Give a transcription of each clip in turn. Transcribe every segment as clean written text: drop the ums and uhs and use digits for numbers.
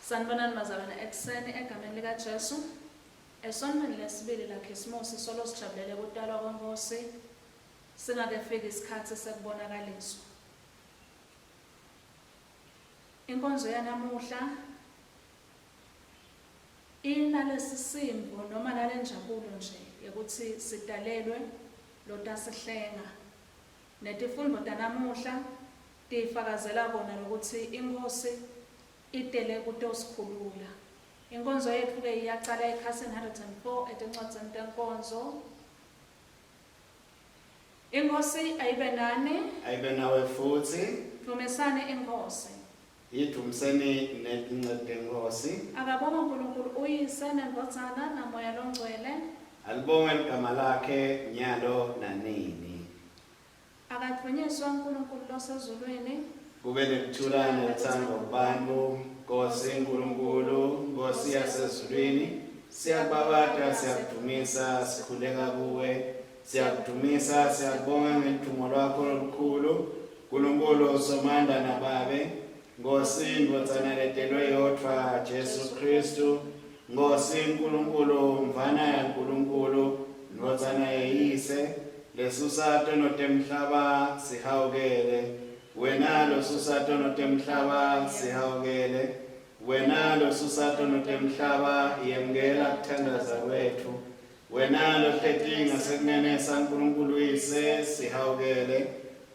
Sanibonani bazalwane ekuseni egameni likaJesu. Esontweni lesibili laKhisimusi solo sijabulele kutalwa kweNkosi singakefiki isikhathi sekubonakaliswa. Inkonzo yanamuhla inalesisindvo noma nalenjabulo nje yekutsi sitalelwe lotasihlenga. Netifundvo tanamuhla tifakazela kona lokutsi iNkhosi itele kutosikhulula. Inkonzo yetfu-ke iyacala ekhasini 104 etincwadzini tenkonzo. INkhosi ayibe nani. Ayibe nawe futsi. Dvumisani iNkhosi. Yidvumiseni netinceku teNkhosi. Akabongwe Nkulunkulu uYise, neNdvodzana, naMoya loNgcwele. Alibongwe ligama lakhe nyalo nanini. Akadvunyiswe Nkulunkulu losezulwini. Kube nekuthula nelutsandvo kubantfu. Nkosi Nkulunkulu, Nkosi yasezulwini, siyakubabata, siyakudvumisa, sikhuleka kuwe. Siyakudvumisa, siyakubonga ngeludvumo lwakho lolukhulu. Nkulunkulu Somandla naBabe, Nkosi Ndvodzana letelwe yodvwa, Jesu Khristu, Nkosi Nkulunkulu, Mvana yaNkulunkulu, Ndvodzana yeYise, lesusa tono temhlaba, sihawukele. Wena losusa tono temhlaba, sihawukele. Wena losusa tono temhlaba, yemukela kuthandaza kwetfu. Wena lohleti ngasekunene saNkulunkulu uYise, sihawukele,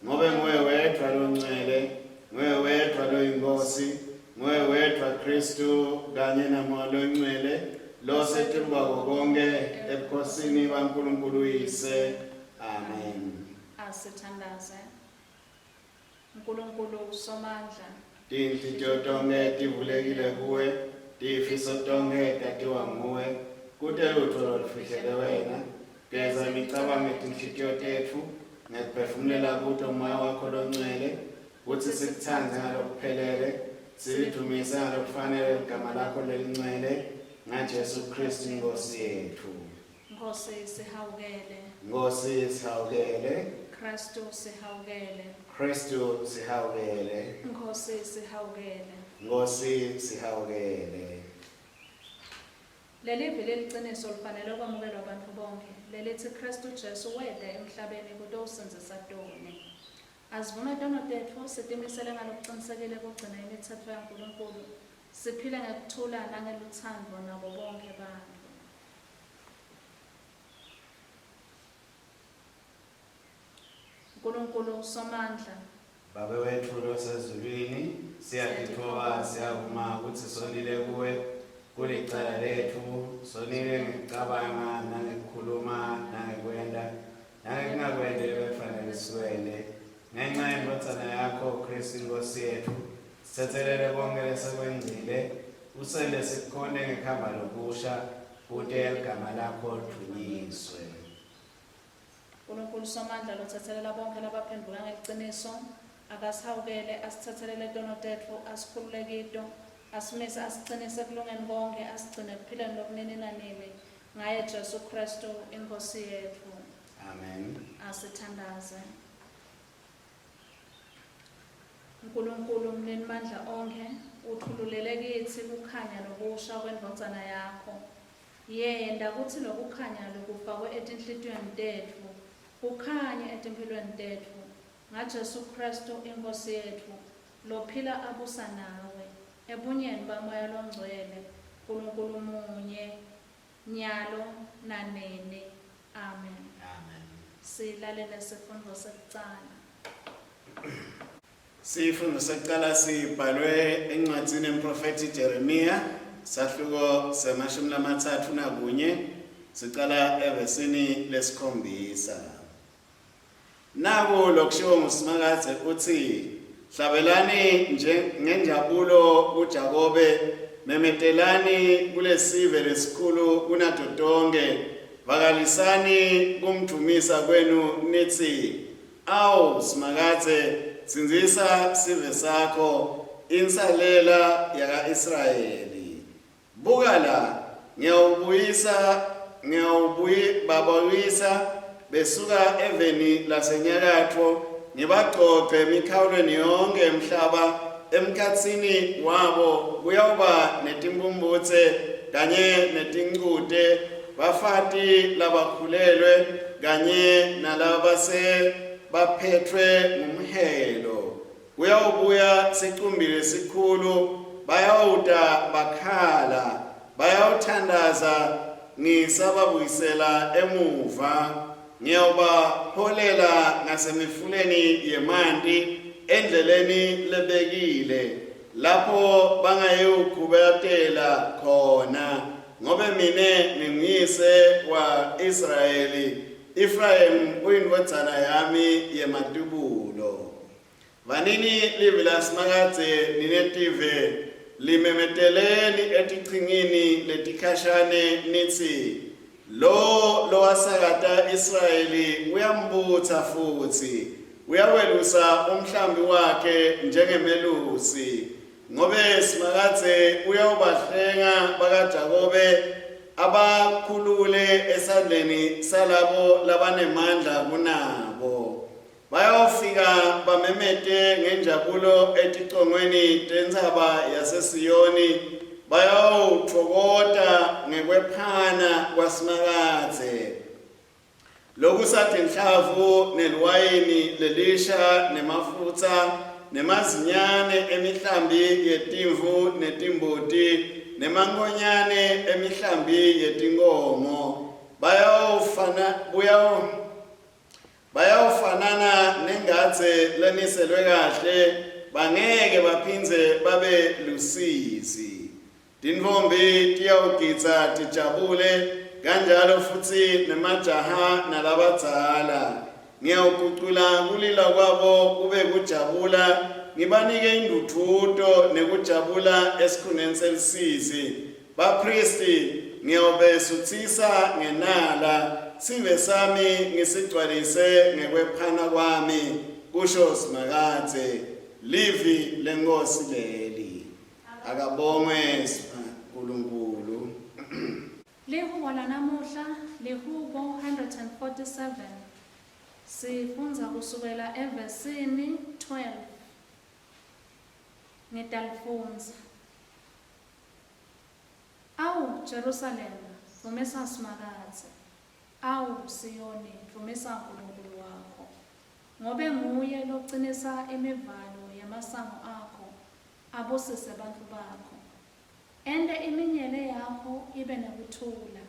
ngobe nguwe wedvwa longcwele, nguwe wedvwa loyiNkhosi, nguwe wedvwa Khristu kanye naMoya loNgcwele, losetulu kwako konkhe ebukhosini baNkulunkulu uYise. Amen. Asithandaze. Nkulunkulu Somandla. Tinhlitiyo tonkhe tivulekile kuwe, tifiso tonkhe tatiwa nguwe. Kute lutfo lolufihlele wena. Geza imicabango yetinhlitiyo tetfu ngekuphefumulela kuto Moya wakho loNgcwele, kutsi sikutsandze ngalokuphelele, silidumise ngalokufanele ligama lakho lelingcwele, ngaJesu Khristu iNkhosi yetfu. Nkhosi sihawukele. Nkhosi sihawukele. Kristu sihawukele. Kristu sihawukele. Nkhosi sihawukele. Nkhosi sihawukele. Lelivi leliciniso lifanele kwamukelwa bantfu bonkhe, lelitsi Kristu Jesu weta emhlabeni kutowusindzisa toni. Asivume tono tetfu, sitimisele ngalokucinisekile kugcina imitsetfo yaNkulunkulu, siphile ngekuthula nangelutsandvo nabo bonkhe bantfu. Nkulunkulu Somandla. Babe wetfu losezulwini, siyatitfoba siyavuma kutsi sonile kuwe, kulicala letfu, sonile ngekucabanga nangekukhuluma nangekwenta nangekungakwenti lebekufanele sikwente. Ngenca yeNdvodzana yakho Khristu iNkhosi yetfu, sitsetselele konkhe lesekwengcile, usente sikukhonte ngekuhamba lokusha, kute ligama lakho lidvunyiswe. Nkulunkulu Somandla lotsetselela bonkhe labaphendvuka ngeliciniso, akasihawukele, asitsetselele tono tetfu, asikhulule kito, asimise asicinise ekulungeni konkhe, asigcine ekuphileni lokunini nanini, ngaye Jesu Khristu iNkhosi yetfu. Amen. Asithandaze. Nkulunkulu Mninimandla onkhe, utfululele kitsi kukhanya lokusha kweNdvodzana yakho. Yenta kutsi lokukhanya lokufakwe etinhlitiyweni tetfu kukhanye etimphilweni tetfu, ngaJesu Khristu iNkhosi yetfu, lophila abusa nawe, ebunyeni baMoya loNgcwele, Nkulunkulu munye, nyalo nanini. Amen. Amen. Silalele sifundvo sekucala. Sifundo sekucala sibhalwe encwadzini yemprofethi Jeremiya, sahluko semashumi 31, sicala evesini lesikhombisa. Naku lokushiwo nguSimakadze utsi, Hlabelani nje ngenjabulo kuJakobe, memetelani kulesive lesikhulu kunato tonkhe, vakalisani kumdvumisa kwenu nitsi, Awu Simakadze, sindzisa sive sakho, insalela yaka-Israyeli. Buka la, ngiyawubuyisa ngiyawubuyi babuyisa besuka eveni lasenyakatfo ngibagcogce emikhawulweni yonkhe yemhlaba. emkhatsini wabo kuyawuba netimphumphutse kanye netinchute, bafati labakhulelwe kanye nalabase baphetfwe ngumhelo. Kuyawubuya sicumbi lesikhulu, bayawuta bakhala, bayawuthandaza ngisababuyisela emuva. Ngiyawubaholela ngasemifuleni yemanti, endleleni lebekile, lapho bangayewukhubatela khona, ngobe mine nginguyise wa-Israyeli, Efrayimu uyindvodzana yami yematubulo. Vanini livi laSimakadze nine tive, limemeteleni etichingini letikhashane nitsi, Lo lowasakata Israyeli uyambutsa futsi, uyawelusa umhlambi wakhe njengemelusi. Ngobe Simakadze uyawubahlenga bakaJakobe abakhulule esandleni salabo labanemandla kunabo. Bayawufika bamemete ngenjabulo eticongweni tentsaba yaseSiyoni, bayawutfokota ngekwephana kwaSimakadze. Lokusatinhlavu neliwayini lelisha nemafutsa nemazinyane emihlambi yetimvu netimbuti nemankhonyane emihlambi yetinkhomo bayawufana buyawu Bayawufanana nengadze leniselwe kahle, bangeke baphindze babe lusizi. Tintfombi tiyawugidza tijabule, kanjalo futsi nemajaha nalabadzala. Ngiyawugucula kulila kwabo kube kujabula, ngibanike indvudvuto nekujabula esikhundleni selusizi. Baphristi ngiyawubesutsisa ngenala, sive sami ngisigcwalise ngekwephana kwami, kusho Simakadze. Livi leNkhosi leli. Akabongwe Nkulunkulu. Lihubo lanamuhla, Lihubo 147, sifundza kusukela evesini 12. Ngitalifundza. Awu, Jerusalema, dvumisa Simakadze! Awu, Siyoni, dvumisa Nkulunkulu wakho! Ngobe nguye locinisa imivalo yemasango akho, abusise bantfu bakho. Ente iminyele yakho ibe nekuthula,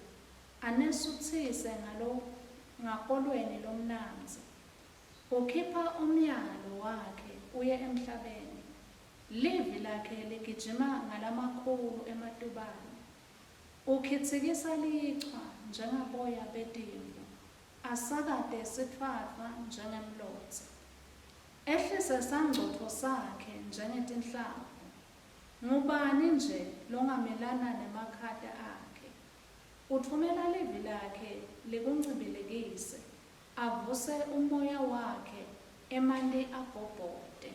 anesutsise ngakolweni lomnandzi. Ukhipha umyalo wakhe uye emhlabeni, Livi lakhe ligijima ngalamakhulu ematubane. Ukhitsikisa lichwa njengaboya betimvu, asakate sitfwatfwa njengemlotsa. Ehlise sangcotfo sakhe njengetinhlavu. Ngubani nje longamelana nemakhata akhe? Utfumela livi lakhe likuncibilikise, avuse umoya wakhe, emanti agobhote.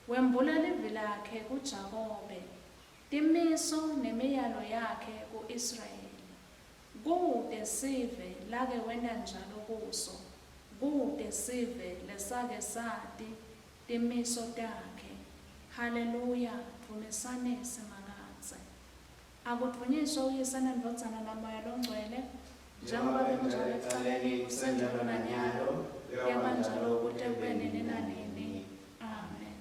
Wembula livi lakhe kuJakobe, timiso nemiyalo yakhe ku-Israyeli. Kute sive lake wenta njalo kuso, kute sive lesake sati timiso takhe. Haleluya, dvumisani Simakadze! Akudvunyiswe uYise neNdvodzana naMoya Longcwele, njengoba bekunjalo ekucaleni, kusenjalo nanyalo, kuyawuba njalo kute kube nini nanini. Amen.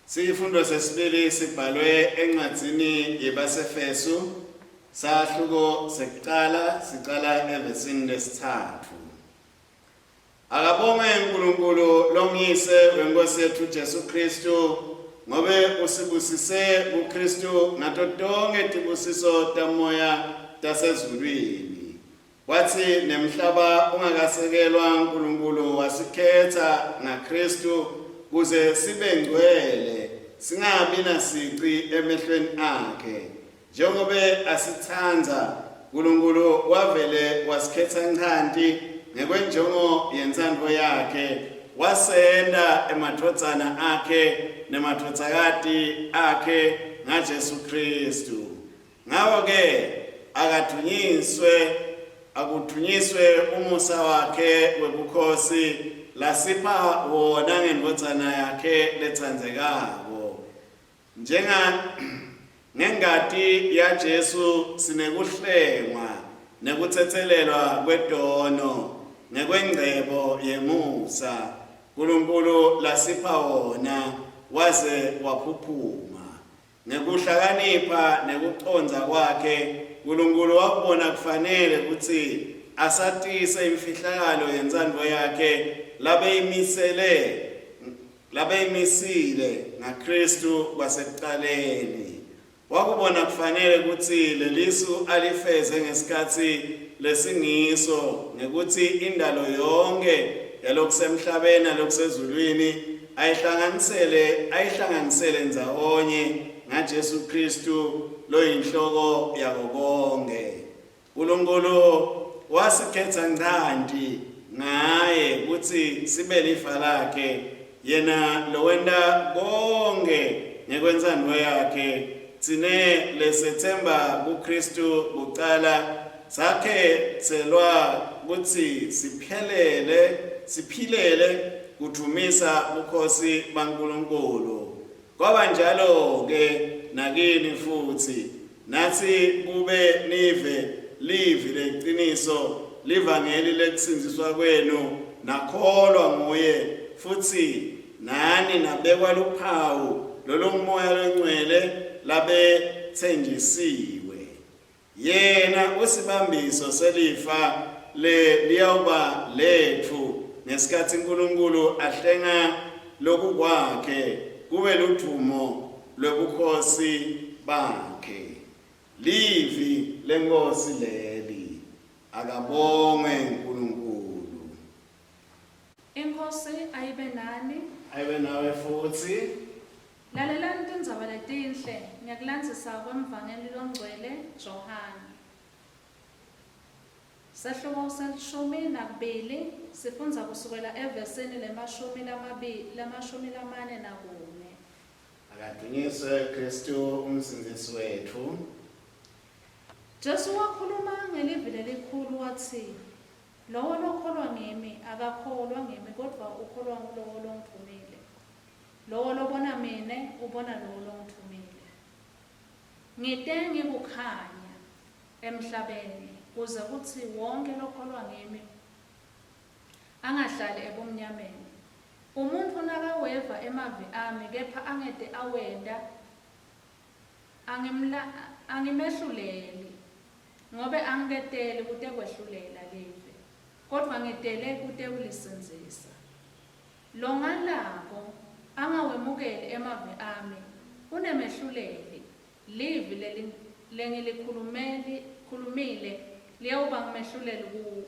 Sifundo sesibili sibhalwe encwadzini yebaseFesu, sahluko sekucala sicala evesini lesitsatfu. Akabongwe uNkulunkulu longiyise weNkosi yetfu Jesu Khristu, ngobe usibusise kuKhristu ngato tonkhe tibusiso tamoya tasezulwini. Kwatsi nemhlaba ungakasekelwa Nkulunkulu wasikhetsa ngaKhristu kuze sibe ngcwele, singabi nasici emehlweni akhe. Njengobe asitsandza, Nkulunkulu wavele wasikhetsa nchanti ngekwenjongo yentsandvo yakhe, wasenta emadvodzana akhe nemadvodzakati akhe ngaJesu Khristu. Ngako-ke akadvunyiswe, akudvunyiswe umusa wakhe webukhosi. lasipha wona ngeNdvodzana yakhe letsandzekako. Njenga ngengati yaJesu sinekuhlengwa nekutsetselelwa kwetono ngekwengcebo yemusa Nkulunkulu lasipha wona waze waphuphuma. Ngekuhlakanipha nekucondza kwakhe, Nkulunkulu wakubona kufanele kutsi asatise imfihlakalo yentsandvo yakhe labeyimisele labeyimisile ngaKhristu kwasekucaleni. Wakubona kufanele kutsi lelisu alifeze ngesikhatsi lesingiso ngekutsi indalo yonkhe yalokusemhlabeni nalokusezulwini ayihlanganisele ayihlanganisele ndzawonye ngaJesu Khristu loyinhloko yako konkhe. Nkulunkulu wasikhetsa nchanti ngaye kutsi sibe lifa lakhe, yena lowenta konkhe ngekwentsandvo yakhe, tsine lesetsemba kuKhristu kucala sakhetselwa kutsi siphelele siphilele kudvumisa bukhosi baNkulunkulu. Kwaba njalo-ke nakini futsi, natsi kube nive livi leliciniso, livangeli lekusindziswa kwenu, nakholwa nguye, futsi nani nabekwa luphawu lolunguMoya loNgcwele labetsenjisiwe. Yena usibambiso selifa le liyawuba letfu ngesikhatsi Nkulunkulu ahlenga lokukwakhe kube ludvumo lwebukhosi bakhe. Livi leNkhosi leli. Akabongwe Nkulunkulu. Inkhosi ayibe nani. Ayibe nawe futsi. Lalelani tindzaba letinhle ngekulandzisa kwemvangeli longcwele Johane. Sehluko selishumi nakubili sifundza kusukela evesini lemashumi lamabili lamashumi lamane nakune. Akadunyiswe Kristu uMsindzisi wetfu. Jesu wakhuluma ngelivi lelikhulu watsi, Lowo lokholwa ngimi, akakholwa ngimi, kodvwa ukholwa ngulowo longitfumile. Lowo lobona mine, ubona lowo longitfumile. Ngite ngikukhanya emhlabeni, kuze kutsi wonkhe lokholwa ngimi angahlali ebumnyameni. Umuntfu nakaweva emavi ami kepha angete awenta, angimehluleli, ngobe angiketeli kutekwehlulela live, kodvwa ngitele kutewulisindzisa. Longalako angawemukeli emavi ami, unemehluleli, livi lengilikhulumile liyawuba ngumehluleli kuwo.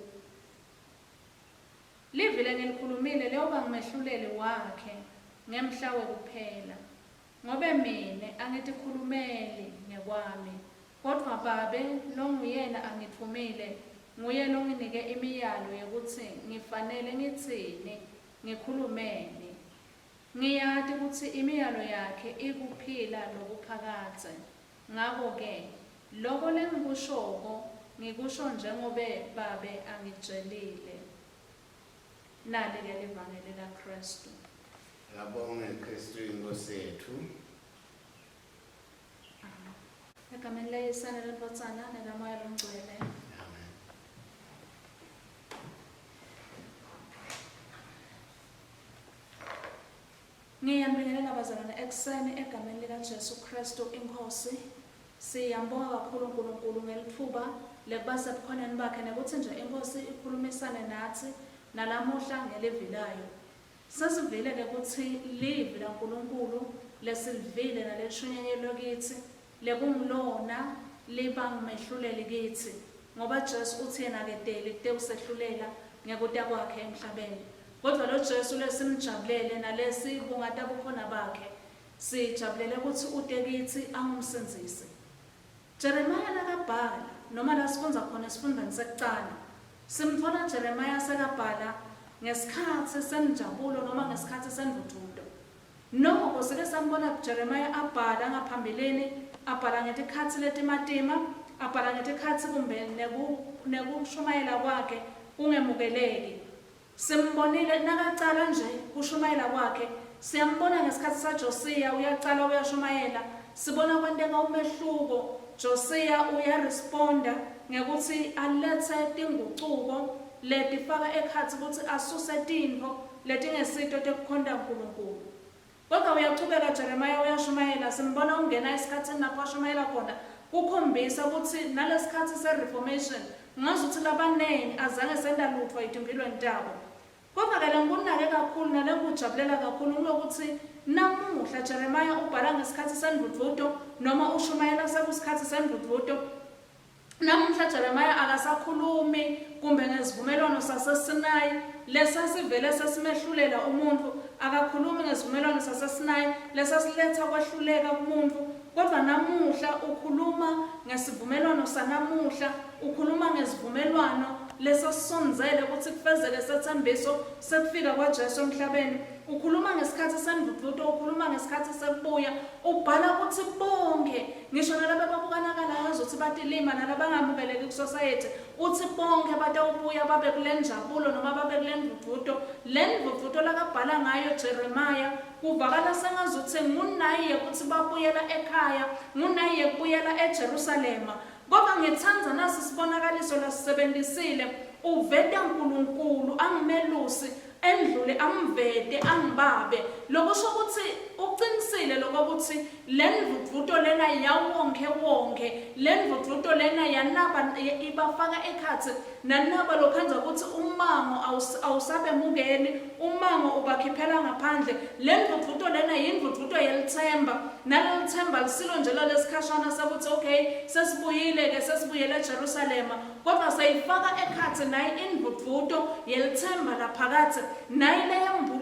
Livi lengilikhulumile liyawuba ngumehluleli wakhe ngemhla wekuphela. Ngobe mine angitikhulumeli ngekwami, kodvwa Babe longuyena angitfumile, nguye longinike imiyalo yekutsi ngifanele ngitsini, ngikhulumeni. Ngiyati kutsi imiyalo yakhe ikuphila lokuphakadze. Ngako-ke, loko lengikushoko ngikusho njengobe Babe angitjelile. Nali-ke livangeli laKhristu. Akabongwe Kristu iNkhosi yetfu. Amen. Egameni leYise neleNdvodzana nelaMoya loNgcwele. Amen. Ngiyanibingelela bazalwane ekuseni egameni likaJesu Kristu iNkhosi. Siyambonga kakhulu uNkulunkulu ngelitfuba lekuba sebukhoneni bakhe nekutsi nje iNkhosi ikhulumisane natsi nalamuhla ngelivi layo. Sesivile-ke kutsi Livi laNkulunkulu lesilivile nalelishunyayelwe kitsi, lekungulona liba ngumehluleli kitsi, ngoba Jesu utsi yena aketeli kutewusehlulela ngekuta kwakhe emhlabeni. Kodvwa loJesu lesimjabulele nalesibungata bukhona bakhe, sijabulele kutsi ute kitsi anguMsindzisi. Jeremiya nakabhala, noma lasifundza khona esifundvweni sekucala, simtfola Jeremiya sekabhala ngesikhatsi senjabulo noma ngesikhatsi sendvudvuto. Noko sike sambona Jeremiya abhala ngaphambilini, abhala ngetikhatsi letimatima, abhala ngetikhatsi kumbe neku, nekushumayela kwakhe kungemukeleki. Simbonile nakacala nje kushumayela kwakhe, siyambona ngesikhatsi saJosiya uyacala uyashumayela, sibona kwenteka umehluko, Josiya uyaresponda ngekutsi aletse tingucuko letifaka ekhatsi kutsi asuse tintfo letingesito tekukhonta Nkulunkulu. Kodvwa uyachubeka Jeremiya uyashumayela, simbona ungena esikhatsini lapho ashumayela khona, kukhombisa kutsi nalesikhatsi se-Reformation, ngazutsi labanengi azange senta lutfo etimphilweni tabo. Kodvwa-ke lengikunake kakhulu nalengikujabulela kakhulu ngulokutsi namuhla Jeremiya ubhala ngesikhatsi sendvudvuto noma ushumayela sekusikhatsi sendvudvuto. Namuhla Jeremiya akasakhulumi kumbe ngesivumelwano saseSinayi lesasivele sesimehlulela umuntfu, akakhulumi ngesivumelwano saseSinayi lesasiletsa kwehluleka kumuntfu, kodvwa namuhla ukhuluma ngesivumelwano sanamuhla, ukhuluma ngesivumelwano lesasisondzele kutsi kufezeke setsembiso sekufika kwaJesu emhlabeni. Ukhuluma ngesikhatsi sendvudvuto, ukhuluma ngesikhatsi sekubuya, ubhala kutsi bonkhe Ngisho nalabababukanakala ngazutsi batilima nalabangamukeleki kusosayethi, utsi bonkhe batawubuya babe kulenjabulo noma babe kulendvudvuto. Lendvudvuto lakabhala ngayo Jeremiya kuvakala sengazutsi ngunayi yekutsi babuyela ekhaya, ngunayi yekubuyela eJerusalema. Kodvwa ngitsandza nasi sibonakaliso lasisebentisile, uveta Nkulunkulu angumelusi endlule amvete angibabe lokusho kutsi ucinisile lokokutsi lendvudvuto lena yawonkhe wonkhe lendvudvuto lena yanaba ibafaka ekhatsi nanaba lokhandza kutsi umango awusabemukeli umango ubakhiphela ngaphandle lendvudvuto lena yindvudvuto yelitsemba nalelitsemba lisilo nje lalesikhashana sekuthi okay sesibuyile ke sesibuyele eJerusalema Kodvwa seyifaka ekhatsi nayi indvudvuto yelitsemba laphakadze, nayi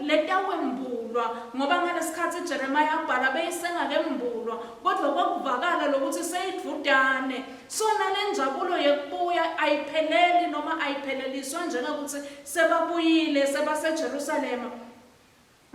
letawembulwa, ngoba ngalesikhatsi Jeremiya abhala beyisengakembulwa, kodvwa kwakuvakala lokutsi seyidvutane. So nalenjabulo yekubuya ayipheleli noma ayipheleliswa njengekutsi sebabuyile sebaseJerusalema,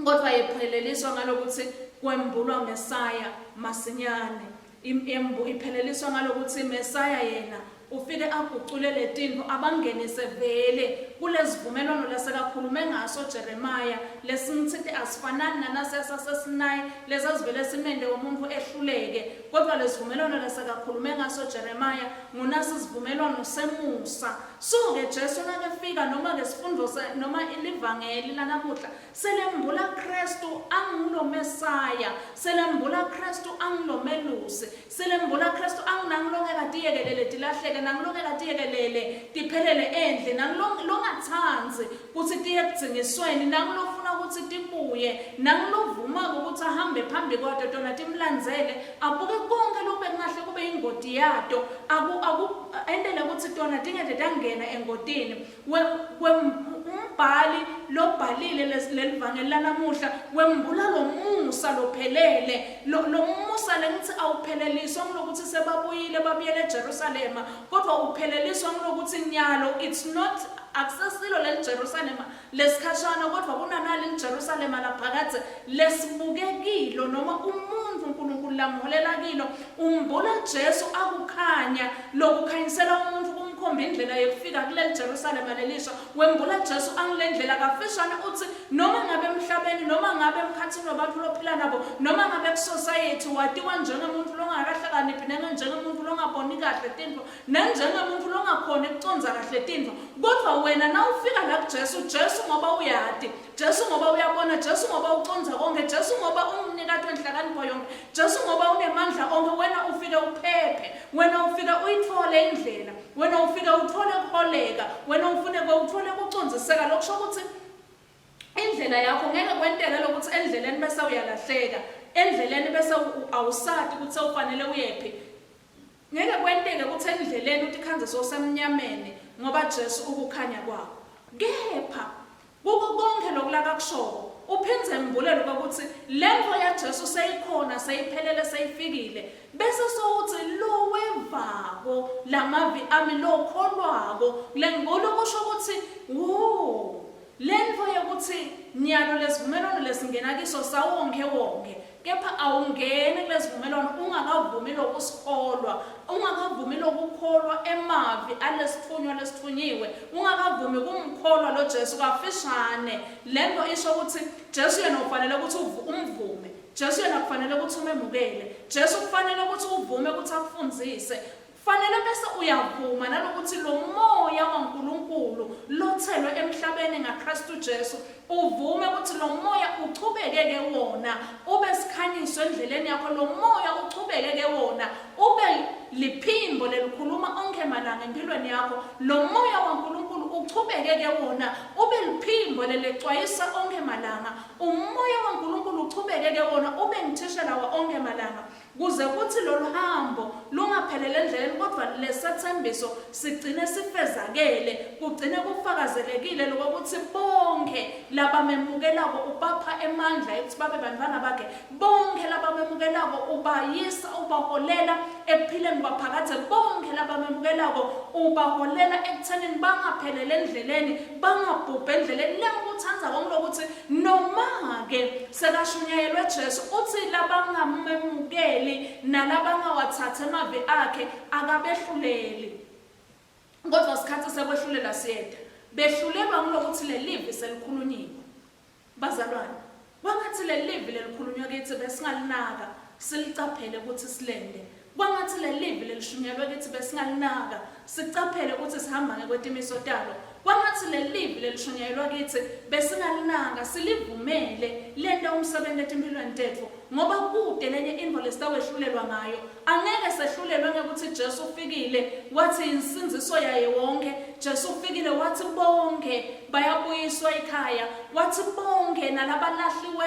kodvwa yepheleliswa ngalokutsi kwembulwa Mesaya masinyane. Ipheleliswa ngalokutsi Mesaya yena ufike agucule letintfo abangenise vele kulesivumelwano lasekakhulume ngaso Jeremiya lesingitsite asifanani nanasiya saseSinayi lesasivele simente umuntfu ehluleke, kodvwa lesivumelwano lasekakhulume ngaso Jeremiya ngunasi sivumelwano semusa. So-ke Jesu nakefika noma-ke sifundvo noma livangeli lanamuhla Selembula Khristu anguloMesaya, selembula Khristu angulomelusi, selembula Khristu angunangilongeka tiyekelele tilahleke, nangilongeka tiyekelele tiphelele endle, nangilongatsandzi kutsi tiye ekudzingisweni, nangilofuna kutsi tibuye, nangilovumako kutsi ahambe phambi kwato tona timlandzele, abuke konkhe lokube kungahle kube ingoti yato, aku, aku, entele kutsi tona tingete tangena engotini. Umbhali lobhalile lelivangeli lanamuhla wembula lomusa lophelele, lomusa lengitsi awupheleliswa ngulokuthi sebabuyile babuyele eJerusalema, kodvwa upheleliswa ngulokuthi nyalo it's not akusesilo leli Jerusalema lesikhashana, kodvwa kunanali liJerusalema laphakadze lesibukekilo noma umuntfu uNkulunkulu lamholela kilo. Umbula Jesu akukhanya lokukhanyisela umuntfu kumkhomba indlela yekufika kuleli Jerusalema lelisha. Wembula Jesu angilendlela kafishane utsi noma ngabe emhlabeni noma ngabe emkhatsini webantfu lophila nabo noma ngabe kusosayethi watiwa njengemuntfu longakahlakaniphi njengemuntfu longaboni kahle tintfo nanjengemuntfu longakhoni kucondza kahle tintfo, kodvwa wena nawufika la kuJesu, Jesu ngoba uyati, Jesu ngoba uyabona, Jesu ngoba ucondza konkhe, Jesu ngoba ungumnikati wenhlakanipho yonkhe, Jesu ngoba unemandla onkhe, wena ufike uphephe, wena ufike uyitfole indlela, wena ufike utfole kuholeka, wena ufuneke utfole kucondziseka, lokusho kutsi indlela yakho ngeke kwenteke lokuthi endleleni bese uyalahleka, endleleni bese awusati kutsi sewufanele uyephi. Ngeke kwenteke kutsi endleleni utikhandze sewusemnyameni ngoba Jesu ukukhanya kwakho. Kepha kuko konkhe loku lakakushoko, uphindze embule lokwekutsi lentfo yaJesu seyikhona, seyiphelele, seyifikile. Bese sowutsi lowevako lamavi ami lokholwako, lokusho kutsi wo, lentfo yekutsi nyalo lesivumelwano lesingena kiso sawonkhe wonkhe. Kepha awungeni kulesivumelwano ungakavumi lokusikholwa, ungakavumi lokukholwa emavi alesitfunywa lesitfunyiwe, ungakavumi kumkholwa lo Jesu. Kafishane, lento isho ukuthi Jesu yena ufanele ukuthi umvume. Jesu yena kufanele ukuthi umemukele. Jesu kufanele ukuthi uvume ukuthi akufundzise. Kufanele bese uyavuma nalokuthi lo moya waNkulunkulu lothelwe emhlabeni ngaKristu Jesu, uvume ukuthi lo moya uchubeke-ke wona ube sikhanyiso endleleni yakho, lo moya uchubeke-ke wona ube liphimbo lelikhuluma onkhe malanga empilweni yakho, lo moya waNkulunkulu uchubeke-ke wona ube liphimbo lelecwayisa onkhe malanga, umoya waNkulunkulu uchubeke-ke wona ube ngithishela wa onkhe malanga. Kuze kutsi loluhambo lungapheleli endleleni kodvwa lesetsembiso sigcine sifezakele, kugcine kufakazelekile lokokutsi bonkhe labamemukelako ubapha emandla ekutsi babe bantfwana bakhe, bonkhe labamemukelako ubayisa ubaholela ekuphileni kwaphakadze, bonkhe labamemukelako ubaholela ekutsenini bangapheleli endleleni, bangabhubhi endleleni. Lengikutsandzako ngulokutsi Noma-ke sekashunyayelwe Jesu, utsi labangamemukeli nalabangawatsatsi emavi akhe akabehluleli. Kodvwa sikhatsi sekwehlulela siyeta. Behlulelwa ngulokutsi lelivi selikhulunyiwe. Bazalwane, kwangatsi lelivi lelikhulunywe kitsi besingalinaka, silicaphele kutsi silente. Kwangatsi lelivi lelishunyayelwe kitsi besingalinaka, sicaphele kutsi sihamba ngekwetimiso talo. Kwangatsi lelivi lelishunyayelwa kitsi besingalinaka, silivumele lente umsebenti etimphilweni tetfu, ngoba kute lenye intfo lesitawehlulelwa ngayo. Angeke sehlulelwe ngekutsi Jesu ufikile watsi insindziso yaye wonkhe, Jesu ufikile watsi bonkhe bayabuyiswa ekhaya, watsi bonkhe nalabalahliwe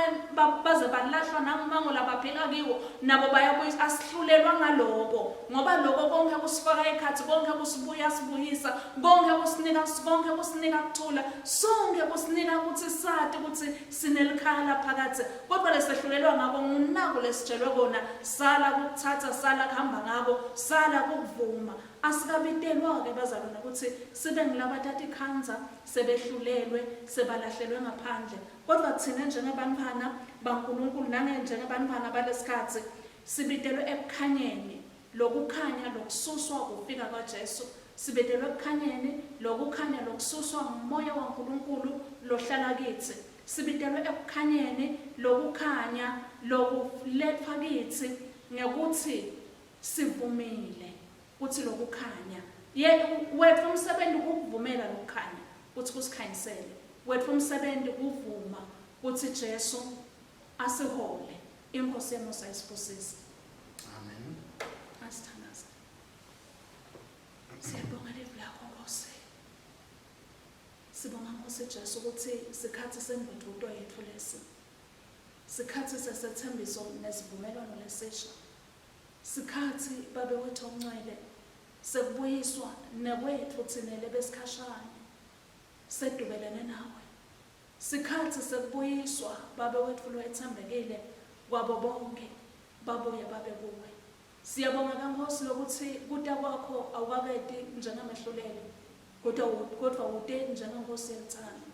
baze balahlwa nangumango labaphila kiwo nabo bayabuyiswa. Asihlulelwa ngaloko, ngoba loko konkhe kusifaka ekhatsi, konkhe kusibuya sibuyisa, konkhe kusinika, konkhe kusinika kuthula, sonkhe kusinika kutsi sati kutsi sinelikhaya laphakadze. Kodvwa lesehlulelwa ngako ngunaku lesitjelwe kona, sala kukutsatsa, sala kuhamba ngako, sala kukuvuma. Asikabitelwa-ke bazalwane kutsi sibe ngulabatatikhandza sebehlulelwe, sebalahlelwe ngaphandle. Kodvwa tsine njengebantfwana baNkulunkulu nangenjengebantfwana balesikhatsi, sibitelwe ekukhanyeni, lokukhanya lokususwa kufika kwaJesu. Sibitelwe ekukhanyeni, lokukhanya lokususwa nguMoya waNkulunkulu lohlala kitsi. Sibitelwe ekukhanyeni, lokukhanya lokuletfwa kitsi ngekutsi Sivumile kutsi lokukhanya. Ye, wetfu umsebenti kukuvumela lokukhanya kutsi kusikhanyisele. Wetfu umsebenti kuvuma kutsi Jesu asihole. INkhosi yemusa isibusise. Amen. Asithandaze. Siyabonga livi lakho Nkosi. Sibonga Nkosi Jesu kutsi sikhatsi sendvudvuto yetfu lesi. Sikhatsi sesetsembiso nesivumelwano lesisha. Sikhatsi, Babe wetfu oNgcwele, sekubuyiswa nekwetfu tsine lebesikhashane sedubelene naWe. Sikhatsi sekubuyiswa, Babe wetfu lowetsembekile, kwabo bonkhe babuye babe kuWe. Siyabonga ke, Nkhosi, lokutsi kuta kwaKho awukaketi njengemehluleli, kodwa, kodvwa ute njengeNkhosi yelutsandvo,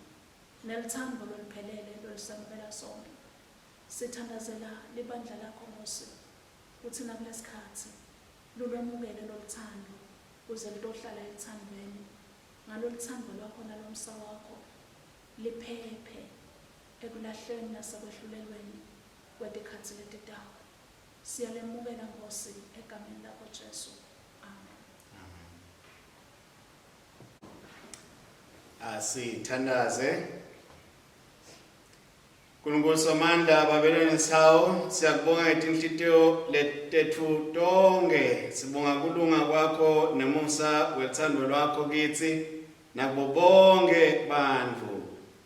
nelutsandvo loluphelele lolusemukela sonkhe. Sithandazela libandla lakho, Nkhosi, kutsi nakulesikhatsi lulwemukele lolutsandvo kuze lutohlala elutsandvweni, ngalolutsandvo lwakho nalomsa wakho, liphephe ekulahlweni nasekwehlulelweni kwetikhatsi letitako. Siyalemukela, Nkhosi, eGameni lakho Jesu. Amen. Amen. Asithandaze. Nkulunkulu Somandla, Babe lonesihawu, siyakubonga ngetinhlitiyo letetfu tonkhe. Sibonga kulunga kwakho nemusa welutsandvo lwakho kitsi nakubo bonkhe bantfu.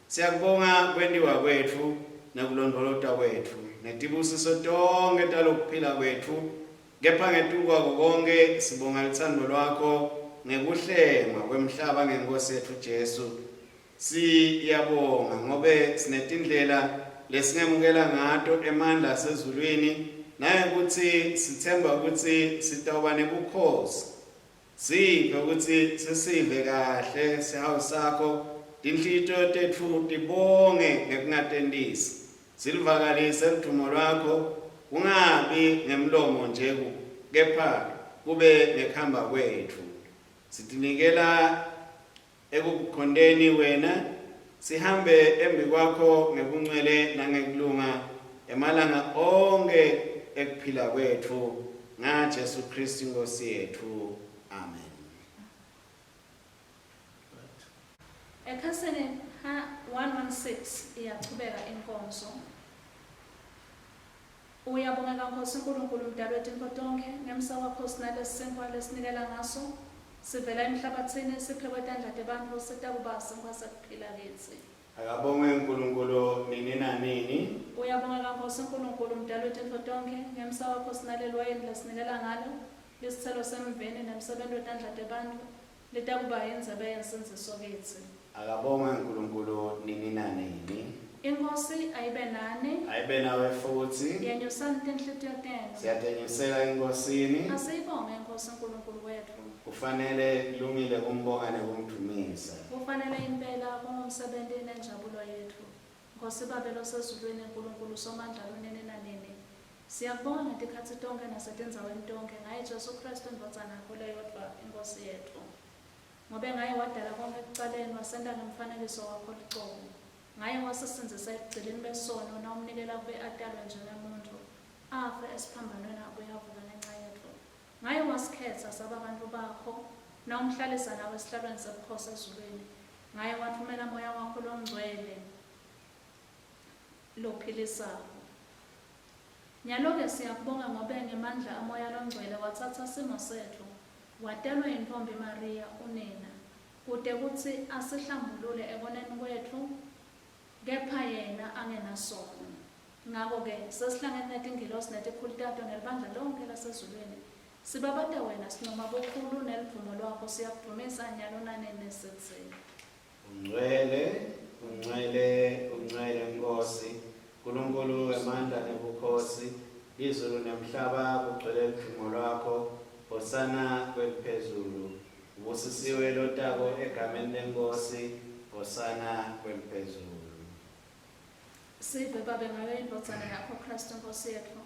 Siyakubonga kwentiwa kwetfu nekulondvolotwa kwetfu netibusiso tonkhe talokuphila kwetfu. Kepha ngetulu kwako konkhe sibonga lutsandvo lwakho ngekuhlengwa kwemhlaba ngeNkhosi yetfu Jesu. Siyabonga ngobe sinetindlela lesingemukela ngato emandla asezulwini nangekutsi sitsemba kutsi sitawuba nebukhosi. Siphe kutsi sisive kahle sihawu sakho, tinhlitiyo tetfu tibonge ngekungatentisi. Siluvakalise ludvumo lwakho. Kungabi ngemlomo nje kepha kube ngekuhamba kwetfu. Sitinikela ekukukhonteni wena, sihambe embikwakho ngebuncwele nangekulunga emalanga onkhe ekuphila kwetfu, ngaJesu Khristu iNkhosi yetfu. Amen. Ekhasini 116 iyachubeka inkonzo. Uyabongeka Nkhosi Nkulunkulu Mdali wetintfo tonkhe, ngemsa wakho sinalesi sinkhwa lesinikela ngaso, sivela emhlabatsini, siphekwe tandla tebantfu, sitakuba sinkhwa sekuphila kitsi. Akabongwe Nkulunkulu nini nanini. Uyabongeka Nkhosi Nkulunkulu Mdali wetintfo tonkhe, ngemsa wakho sinaleliwayini lesinikela ngalo, lisitselo semvini nemsebenti wetandla tebantfu, litakuba yindzebe yensindziso kitsi. Akabongwe Nkulunkulu nini nanini. INkhosi ayibe nani. Ayibe nawe futsi. Yenyusani tinhlitiyo tenu. Siyatenyusela eNkhosini. Asiyibonge iNkhosi Nkulunkulu wetfu. Kufanele kulungile kumbonga nekumdvumisa. Kufanele impela kungumsebenti nenjabulo yetfu. Nkhosi Babe losezulwini, Nkulunkulu Somandla lonini nanini. Siyakubonga ngetikhatsi tonkhe nasetindzaweni tonkhe ngaye Jesu Khristu iNdvodzana yakho leyodvwa, iNkhosi yetfu. Ngobe ngaye wadala konkhe ekucaleni, wasenta ngemfanekiso wakho lucobo. Ngaye wasisindzisa ebugcilini besono, nawumnikela kube atalwe njengemuntfu, afe esiphambanweni abuye avuke ngenca yetfu. Ngaye wasikhetsa saba bantfu bakho, nawumhlalisa nawe esihlalweni sebukhosi ezulwini. Ngaye watfumela Moya wakho Longcwele lophilisako. Nyalo-ke siyakubonga ngobe ngemandla aMoya Longcwele watsatsa simo setfu, watalwa yintfombi Mariya, unina, kute kutsi asihlambulule ekoneni kwetfu, kepha yena angenasono. Ngako-ke sesihlangene netingilosi netikhulu tato nelibandla lonkhe lasezulwini, sibabata wena, sincoma bukhulu neludvumo lwakho, siyakudvumisa nyalo nanini sitsi. Ungcwele, ungcwele, ungcwele Nkhosi, Nkulunkulu wemandla nebukhosi, lizulu nemhlaba kugcwele ludvumo lwakho. Hosana kweliphezulu. Ubusisiwe lotako egameni leNkhosi, Hosana kweliphezulu. Sive Babe ngayo iNdvodzana yakho Kristu Nkhosi yetfu,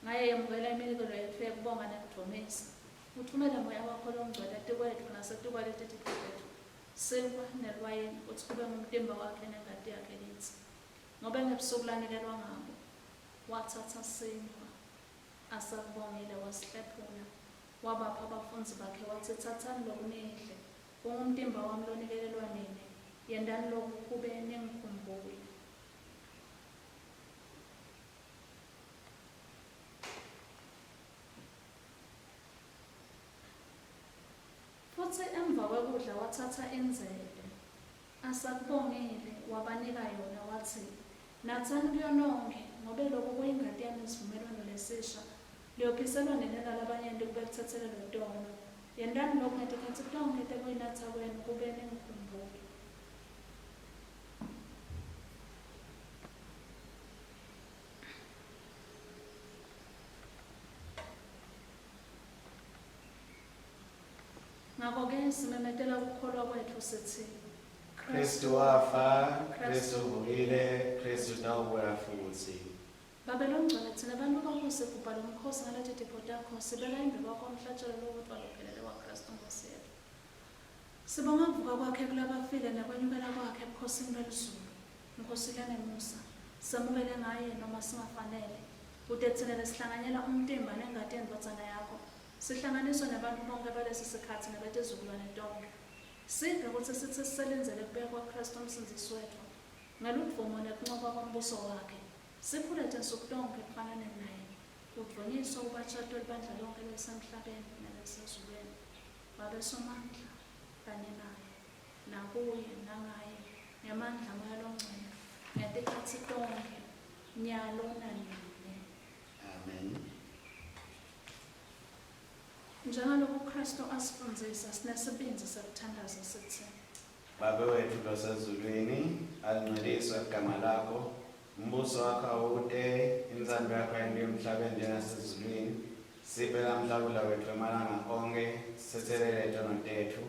ngaye yemukela iminikelo yetfu yekubonga nekudvumisa. Utfumele Moya wakho loNgcwele etikwetfu nasetikwaleti tipho tetfu, sinkhwa neliwayini, kutsi kube ngumtimba wakhe nengati yakhe kitsi. Ngobe ngebusuku lanikelwa ngabo, watsatsa sinkhwa, asakubongile wasihlephuna, wabapha bafundzi bakhe, watsi, Tsatsani loku nidle, kungumtimba wami lonikelelwa nine, yentani loku kube ningikhumbule. Futsi emvakwekudla watsatsa indzebe, asakubongile, wabanika yona, watsi, Natsani kuyo nonkhe, ngobe loku kuyingati yami yesivumelwano lesisha, leyophiselwa nine nalabanyenti kube kutsetselelwe tono. Yentani loku ngetikhatsi tonkhe tekuyinatsa kwenu kube ningikhumbule. Ngako-ke simemetela kukholwa kwetfu sitsi. Khristu wafa, Khristu uvukile, Khristu utawubuya futsi. Babe Longcwele, tsine bantfu bakho sigubha lomkhosi ngaleti tipho takho, sibeka embikwakho umhlatjelo lowodvwa lophelele waKhristu Nkhosi yetfu. Sibonga kuvuka kwakhe kulabafile nekwenyukela kwakhe ebukhosini belizulu. Nkhosi lenemusa, semukele ngaye noma singafanele, kute tsine lesihlanganyela umtimba nengati yeNdvodzana yakho, Sihlanganiswe nebantfu bonkhe balesi sikhatsi nebetizukulwane tonkhe. Sive kutsi sitsi siselindzele kubuya kwaKhristu uMsindzisi wetfu, ngeludvumo nekuncoba kwembuso wakhe, sikhule tinsuku tonkhe ekufananeni naye, kudvunyiswe ubatjatwe libandla lonkhe lelisemhlabeni nelelisezulwini. Babe Somandla, kanye naye, nakuye, nangaye, ngemandla aMoya loNgcwele, ngetikhatsi tonkhe, nyalo nanini. Amen. Njengaloku Khristu asifundzisa, sinesibindzi sekuthandaza sitsi. Babe wetfu losezulwini, alingcweliswe ligama lakho. Umbuso wakho awute, intsandvo yakho yentiwe emhlabeni njengasezulwini. Siphe lamhla kudla kwetfu emalanga onkhe, sitsetselele tono tetfu,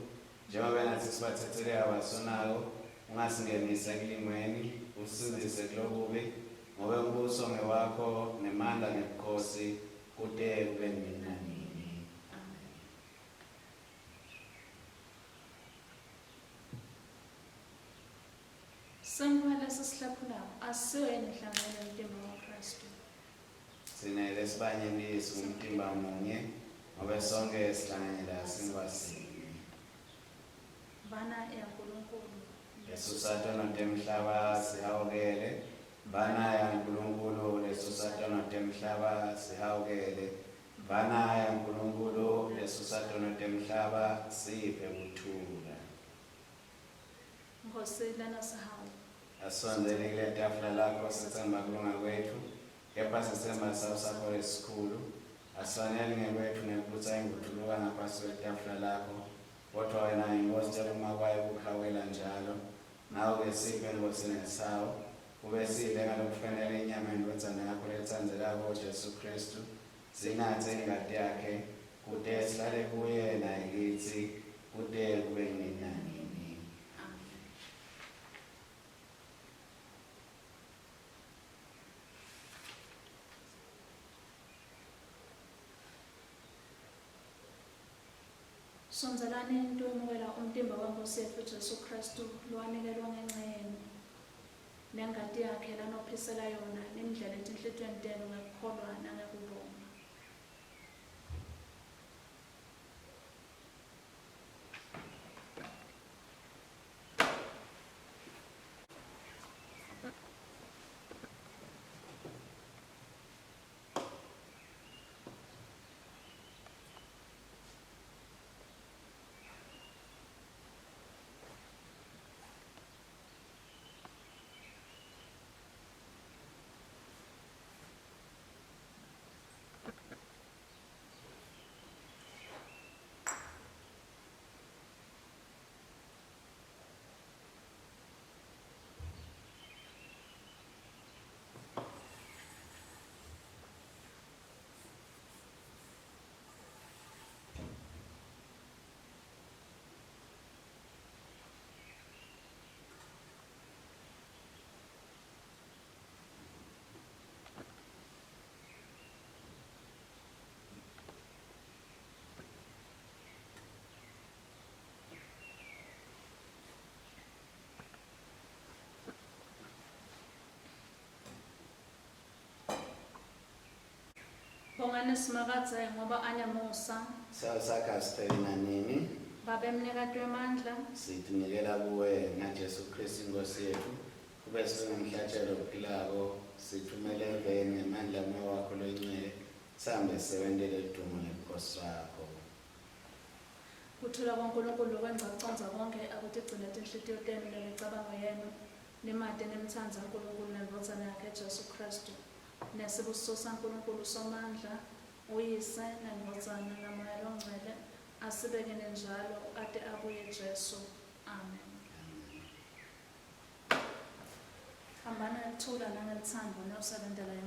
njengobe natsi sibatsetselela abasonako. Ungasingenisi ekulingweni, usisindzise kulokubi. Ngobe umbuso ngewakho nemandla nebukhosi kute kube nini nanini. Amen. Sinkhwa lesisihlephulako asiyo yini inhlanganyelo yomtimba waKristu? Tsine lesibanyenti singumtimba munye ngobe sonkhe sihlanganyela sinkhwa sinye. Mvana yaNkulunkulu. Lesusa tono temhlaba sihawukele. Mvana yaNkulunkulu lesusa tono temhlaba sihawukele. Mvana yaNkulunkulu lesusa tono temhlaba siphe kuthula. Nkhosi lenesihawu. Asisondzeli kuletafula lakho sitsemba kulunga kwetfu, kepha sitsemba sihawu sakho lesikhulu. Asifaneli ngekwetfu nekubutsa ingutfuluka ngaphasi kwetafula lakho, kodvwa wena iNkhosi tekuma kwayo kukhawukela njalo. Ngako-ke siphe, Nkhosi, nesihawu, kube sidle ngalokufanele inyama yeNdvodzana yakho letsandzekako, Jesu Khristu, sinatse ingati yakhe, kute sihlale kuye naye kitsi, kute kube nini nanini. Amen. Sondzelani nitowemukela umtimba weNkhosi yetfu Jesu Khristu lowanikelwa ngenca yenu, nengati yakhe lanophisela yona nimdlele etinhlitiyweni tenu ngekukholwa nangekubonga. Bongani Simakadze ngoba anemusa. Sihawu sakhe asipheli nanini. Babe mnikati wemandla. Sitinikela kuwe ngaJesu Kristu iNkhosi yetfu, kube sibe ngumhlatjelo lophilako, sithumele eveni ngemandla aMoya wakho loyiNgcwele, sihambe sisebentele ludumo nebukhosi bakho. Kuthula kwaNkulunkulu lokwengca kucondza konkhe akutigcine tinhlitiyo tenu nemicabango yenu, nimati nimtsandze Nkulunkulu neNdvodzana yakhe Jesu Khristu. Nesibusiso saNkulunkulu Somandla, uYise, neNdvodzana, naMoya Longcwele, asibekene njalo ate abuye Jesu. Amen. Hambani ngekuthula nangelutsandvo niyosebentela iNkhosi.